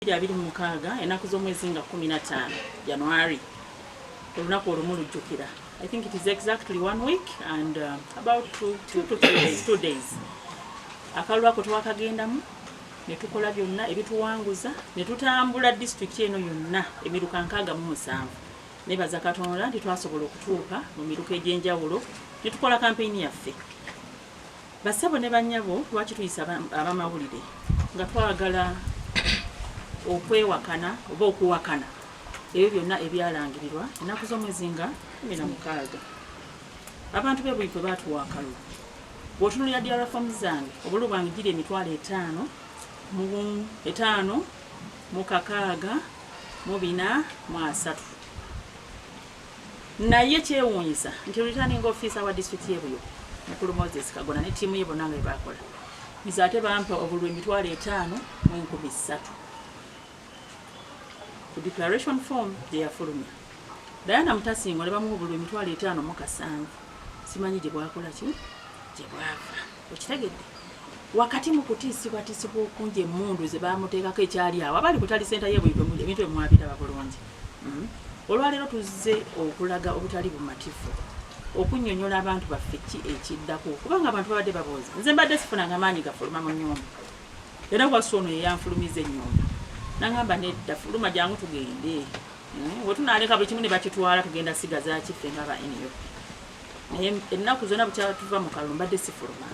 2026, ennaku z'omwezi nga 15 January, olunaku olumu lujjukira. I think it is exactly one week and about 2 to 3 days, 2 days. Akalulu ako twakagendamu ne tukola byonna ebituwanguza ne tutambula disitulikiti eno yonna, emiruka 67. Nebaza Katonda nti twasobola okutuuka mu miruka egy'enjawulo ne tukola kampeyini yaffe. Bassebo ne bannyabo, lwaki tuyisa abamawulire? Nga twagala okwewakana oba okuwakana ebyo byonna ebyalangirirwa ennaku z'omwezi nga 16. Abantu b'e Buikwe baatuwa akalulu. Bw'otunulira DR form zange, obululu bwange giri 56,564 30. Naye kyewuunyisa nti returning officer wa disitulikiti y'e Buikwe, mukulu Moses Kagona, ne ttiimu ye bonna nga byebakola, nze ate bampa obululu 53,003 ku declaration form gye yafulumya. Diana Mutasingo ne bamuwa obululu 57,000. Simanyi gye bwakola ki, gye bwava. Okitegedde? Wakati mu kutiisibwatiisibwa okungi, emmundu ze bamuteekako ekyali awo abali ku tally center y'e Buikwe, ebintu ebimwabiraba bulungi. Olwaleero tuzze okulaga obutali bumativu, okunnyonnyola abantu baffe ki ekiddako, kubanga abantu babadde babuuza. Nze mbadde sifunanga maanyi gafuluma mu nnyumba, era wasu ono yeyanfulumiza ennyumba, nangamba, "Nedda, fuluma, jangu tugende. We tunaaleka buli kimu ne bakitwala, tugenda sigaza kiffe nga aba NUP." Naye ennaku zonna bukyatuva mu kalulu mbadde sifuluma.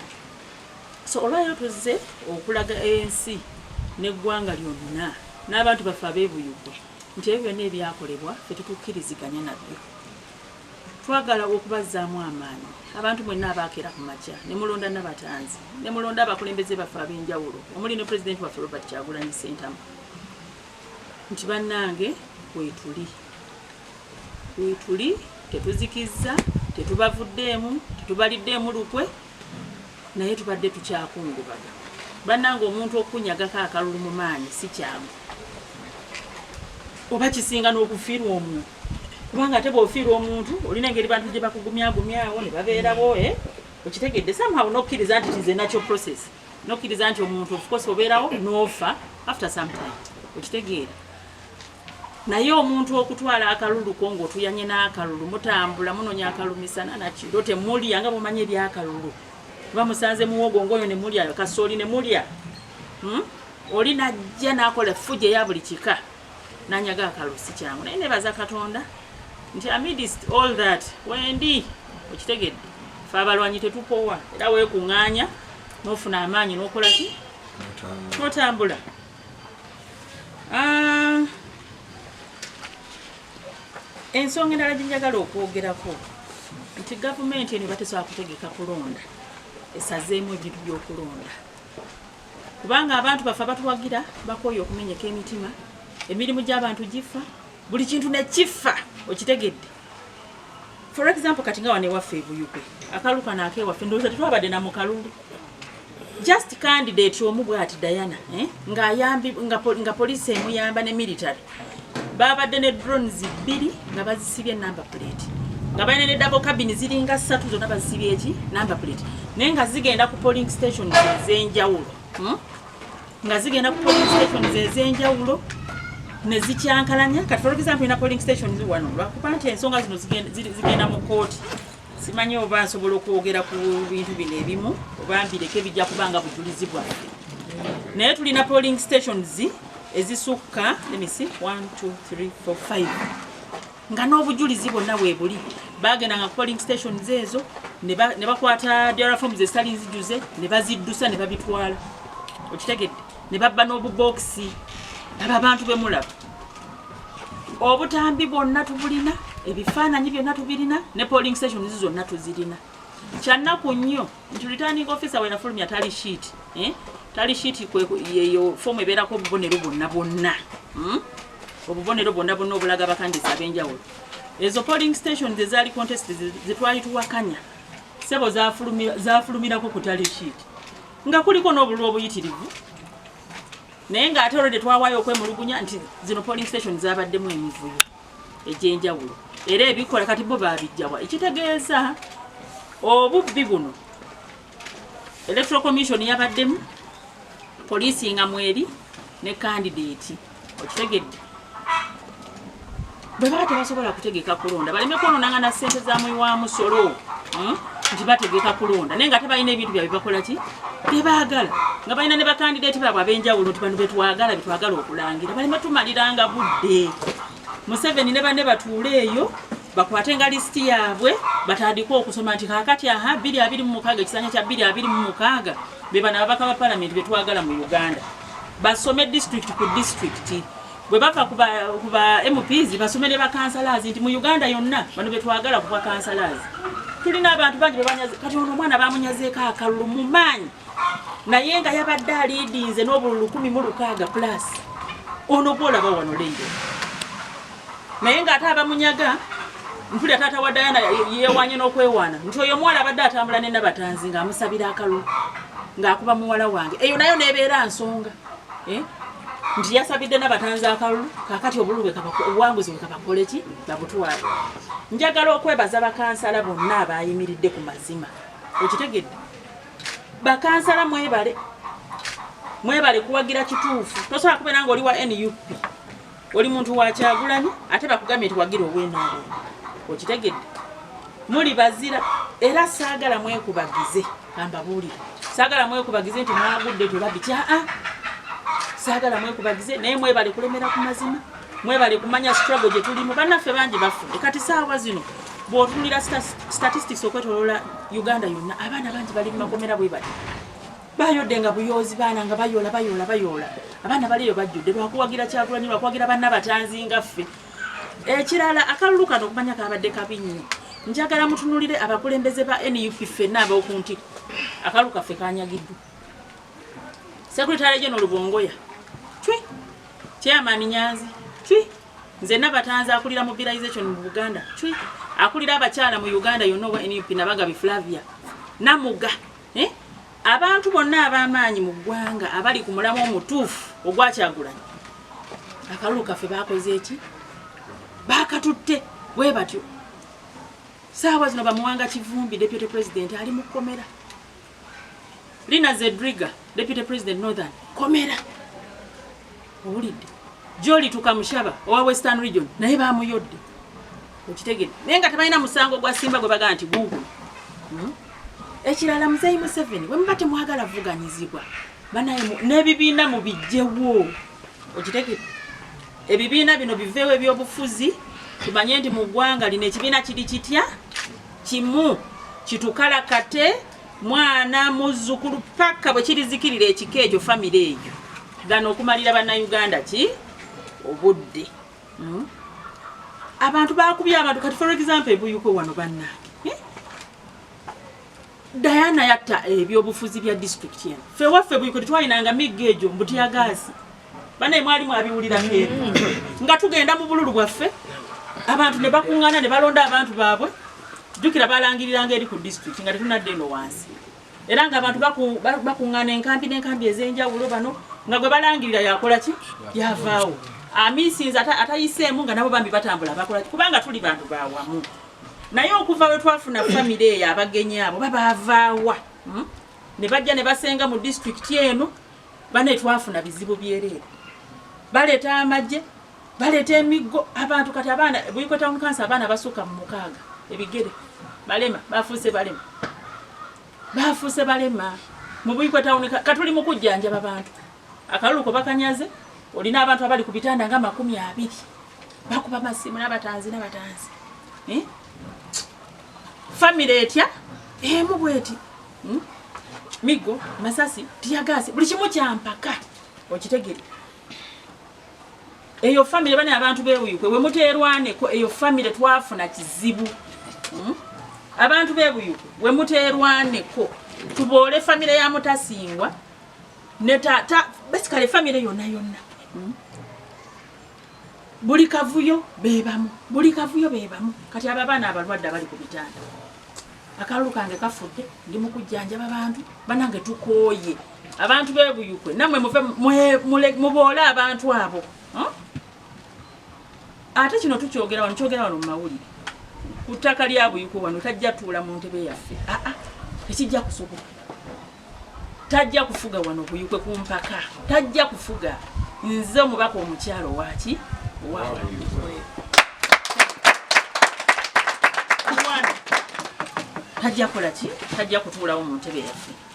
So olwaleero tuzze okulaga ensi n'eggwanga lyonna n'abantu baffe ab'e Buikwe nti ebyo byonna ebyakolebwa ffe tetukkiriziganya nabyo. Twagala okubazzaamu amaanyi abantu mwenna abaakeera ku makya ne mulonda Nabatanzi, ne mulonda abakulembeze baffe ab'enjawulo, omuli ne pulezidenti waffe Robert Kyagulanyi Ssentamu, nti bannange, weetuli, weetuli, tetuzikizza, tetubavuddeemu, tetubaliddeemu lukwe, naye tubadde tukyakungubaga. Bannange, omuntu okunyagako akalulu mu maanyi si kyangu, oba kisinga n'okufiirwa omuntu, kubanga ate bw'ofiirwa omuntu olina engeri bantu gye bakugumyagumyawo ne babeerawo, eh? Okitegedde? Somehow nokkiriza nti it's a natural process, nokkiriza nti omuntu, of course, obeerawo n'ofa after some time. Okitegeera? Naye omuntu okutwala akalulu ko ng'otuyanye n'akalulu, mutambula munonya akalulu misana nakiro, temulya nga bwomanyi ebyakalulu, oba musanze muwogo ngaoyo ne mulya, kasooli ne mulya, Oli najja n'akola effuja eya buli kika nanyaga akalulu, si kyangu. Naye nebaza Katonda nti amidst all that wendi. Okitegedde? Fe abalwanyi tetupowa, era weekuŋŋaanya n'ofuna amaanyi n'okola ki? N'otambula. Ah, ensonga endala gyenjagala okwogerako nti gavumenti eno batesobola kutegeka kulonda, esazeemu ebintu by'okulonda, kubanga abantu baffe abatuwagira bakooye okumenyeka emitima, emirimu gy'abantu gifa, buli kintu nekifa. Okitegedde? For example, kati nga wano ewaffe e Buikwe, akalulu kano akewaffe, ndowooza tetwabadde na mu kalulu, just candidate omu bwati, Diana, eh? Ng'ayambi nga poliisi emuyamba ne military, babadde ne drones bbiri nga bazisibye number plate, nga balina ne double cabin ziringa ssatu, zonna bazisibye eki? Number plate, naye nga zigenda ku polling stations ez'enjawulo, Nga zigenda ku polling stations ez'enjawulo ne zikyankalanya. Kati for example, ina polling stations wano, lwakuba nti ensonga zino zigenda mu kooti, simanyi oba nsobola okwogera ku bintu bino ebimu oba mbireke, bijja kubanga bujulizi bwaffe. Naye tulina polling stations ezisukka, let me see, 1 2 3 4 5, nga n'obujulizi bwonna bwe buli. Bagendanga ku polling stations ezo ne bakwata DR forms ezitali nzijuze ne baziddusa ne babitwala. Okitegedde? Ne babba n'obubokisi. Abo abantu bemulaba, obutambi bwonna tubulina, ebifaananyi byonna tubirina, ne polling stations zonna tuzirina. Kyannaku nnyo nti returning officer we yafulumya tally sheet, eh? Tally sheet yeyo fomu ebeerako obubonero bwonna bwonna, Obubonero bwonna bwonna obulaga abakandidati ab'enjawulo. Ezo polling stations ezaali contest zetwali tuwakanya, sebo, zafulumirako ku tally sheet nga kuliko n'obululu obuyitirivu, naye ng'ate already twawaayo okwemulugunya nti zino polling station zabaddemu emivuyo egy'enjawulo. Era ebikola kati bo babijjawa? Ekitegeeza obubbi buno Electoral Commission yabaddemu, poliisi nga mweri ne candidate. Okitegedde? Bwe baba tebasobola kutegeka kulonda, baleme kwononanga na ssente za muwi wa musolo, Nti bategeka kulonda naye nga tebalina ebintu byabwe bakola ki byebaagala, nga balina ne bakandideeti baabwe ab'enjawulo nti bano betwagala, betwagala okulangira. Baleme tumaliranga budde. Museveni ne banne batuule eyo bakwate nga lisiti yaabwe, batandike okusoma nti kaakati aha 2026, ekisanja kya 2026, be bano ababaka ba palamenti betwagala mu Uganda. Basome disitulikiti ku disitulikiti. Bwe bava ku ba MPs, basome ne bakansalazi nti mu Uganda yonna bano betwagala ku bakansalazi. Tulina abantu bangi bebanyaze. Kati ono omwana bamunyazeeko akalulu mu maanyi, naye nga yabadde aliidinze n'obululu 16 plus. Ono gwolaba wano leero, naye ng'ate abamunyaga, mpulira taata wa Diana yeewanye n'okwewaana nti oyo omuwala abadde atambula ne Nabatanzi ng'amusabira akalulu, ng'akuba muwala wange. Eyo nayo nebeera nsonga, eh? Nti yasabidde Nabatanzi akalulu, kakati obululu obuwanguzi bwe kabakole ki, babutwale. Njagala okwebaza bakansala bonna abayimiridde ku mazima. Okitegedde? Bakansala mwebale, mwebale kuwagira kituufu. Tosobola kubeera nga oli wa NUP, oli muntu wa Kyagulanyi, ate bakugambye nti wagira ow'NRM. Okitegedde? Muli bazira, era saagala mwekubagize. Kambabuulire, saagala mwekubagize nti mwagudde toba biki. Aa, saagala mwekubagize, naye mwebale kulemera ku mazima, mwebale kumanya struggle gye tulimu. Bannaffe bangi bafudde. Kati saawa zino bw'otunulira statistics okwetoloola Uganda yonna, abaana bangi bali mu makomera. Bwe bati bayodde nga buyoozi, baana nga bayoola, bayoola, bayoola. Abaana baliyo bajjudde lwakuwagira Kyagulanyi, lwakuwagira banna batanzi nga ffe. Ekirala, akalulu kano okumanya kabadde kabi nnyo. Njagala mutunulire abakulembeze ba NUP ffenna ab'oku ntikko, akalulu kaffe kanyagiddwa. Secretary General Lubongoya twi, Chairman Nyanzi twi, nze Nabatanzi akulira mobilization mu Buganda twi, akulira abakyala mu Uganda yonna owa NUP Nabagabi Flavia Namuga, eh? Abantu bonna ab'amaanyi mu ggwanga abali ku mulamu omutuufu ogwakyagulanyi, akalulu kaffe bakoze eki? Bakatutte bwe batyo. Saawa zino bamuwanga Kivumbi, deputy president, ali mu kkomera. Lina Zedriga, deputy president Northern, komera. Owulidde? Joli Tukamushaba owa Western Region naye bamuyodde. Okitegedde? Naye nga tebalina musango gwa simba gwe bagaa nti guuguno, Ekirala, Muzeeyi Museveni, bwe muba temwagala vuganyizibwa banaye, n'ebibiina mubijjewo. Okitegedde? Ebibiina bino biveewo ebyobufuzi, tumanye nti mu ggwanga lino ekibiina kiri kitya kimu, kitukalakate mwana muzzukulu paka bwe kirizikirira ekika ekyo, famire eyo, gano okumalira bannayuganda ki obudde. Abantu bakubye abantu. Kati for example, ebuyuko wano bannange, eh? Diana yatta ebyobufuzi bya district eno. Ffe waffe Buyuko tetwalinanga miggo egyo mbutyagaasi. Banaye mwali mwabiwulirako ebyo, nga tugenda mu bululu bwaffe, abantu ne bakuŋŋaana ne balonda abantu baabwe. Jjukira balangiriranga eri ku district nga tetunadde eno wansi, era nga abantu bakuŋŋaana enkambi n'enkambi ez'enjawulo. Bano nga gwe balangirira yakola ki, yavaawo amisinza atayiseemu, nga nabo bambi batambula bakola ki, kubanga tuli bantu bawamu. Naye okuva lwe twafuna famire eyo, abagenyi abo babaavaawa, Ne bajja ne basenga mu disitulikiti eno, bane twafuna bizibu byereere. Baleeta amagye, baleeta emiggo, abantu. Kati abaana Buikwe Town Council, abaana basukka mu 6 ebigere balema, bafuuse balema, bafuuse balema mu Buikwe Town. Katuli mu kujjanjaba bantu. Akalulu ko bakanyaze, olina abantu abali ku bitanda nga 20, bakuba masimu, n'abatanzi, n'abatanzi, eh? Famire etya emu bweti, Miggo, masasi, teargas, buli kimu kyampaka. Okitegere? Eyo famire, bane abantu b'Ebuyukwe, bwe muteerwaneko eyo famire twafuna kizibu. Abantu b'Ebuyukwe, bwe muteerwaneko tuboole famire ya Mutasingwa ne tata, basically famire yonna yonna. Buli kavuyo bebamu, buli kavuyo bebamu. Kati abo abaana abalwadde abali ku bitanda, akalulu kange kafudde, ndi mu kujjanjaba bantu. Banange, tukooye. Abantu b'Ebuyukwe, nammwe muve muboole abantu abo, huh? Ate kino tukyogera wano, kyogera wano mu mawulire, ku ttaka lya Buyukwe wano tajja tuula mu ntebe yaffe. Aa, tekijja kusoboka. Tajja kufuga wano Buyukwe ku mpaka, tajja kufuga. Nze omubaka omukyalo owaki owa tajja kola ki, tajja kutuulawo mu ntebe yaffe.